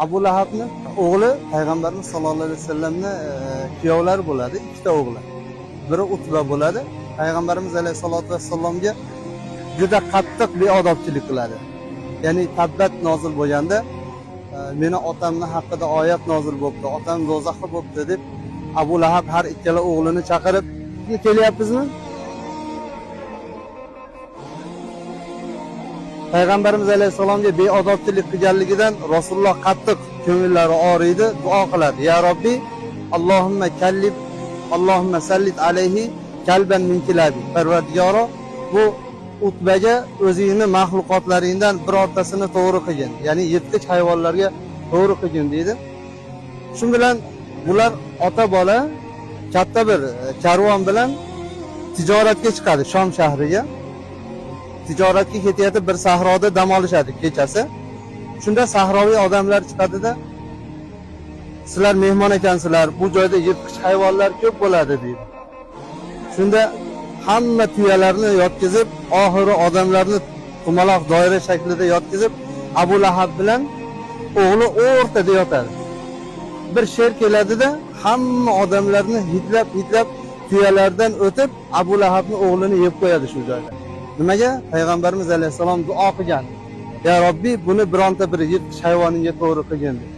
Abu Lahabni o'g'li payg'ambarimiz sollallohu alayhi vasallamni kuyovlari bo'ladi, ikkita o'g'li. Biri Utba bo'ladi. Payg'ambarimiz alayhisolatu vassalomga juda qattiq beodobchilik qiladi. Ya'ni tabbat nozil bo'lganda meni otamni haqida oyat nozil bo'libdi, otam do'zaxda bo'libdi deb Abu Lahab har ikkala o'g'lini chaqirib, kelyapmizmi? Payg'ambarimiz alayhissalomga beodobchilik qilganligidan Rasululloh qattiq ko'ngillari og'riydi, duo qiladi. Ya Robbi, Allohumma kallib, Allohumma sallit alayhi kalban min kilabi. Parvardigoro, bu Utbaga o'zingni maxluqotlaringdan birortasini to'g'ri qilgin, ya'ni yirtqich hayvonlarga to'g'ri qilgin deydi. Shu bilan bular ota bola katta bir karvon bilan tijoratga chiqadi Shom shahriga. Tijoratga ketayotib bir sahroda dam olishadi kechasi. Shunda sahroviy odamlar chiqadida, sizlar mehmon ekansizlar, bu joyda yirtqich hayvonlar ko'p bo'ladi deydi. Shunda hamma tuyalarni yotkizib, oxiri odamlarni tumaloq doira shaklida yotkizib, Abu Lahab bilan o'g'li o'rtada yotadi. Bir sher keladida hamma odamlarni hidlab hidlab tuyalardan o'tib Abu Lahabni o'g'lini yeb qo'yadi shu joyda. Nimaga? Payg'ambarimiz alayhissalom duo qilgan. Ya Robbi, buni bironta bir yirtqich hayvoningga to'g'ri qilgin deb.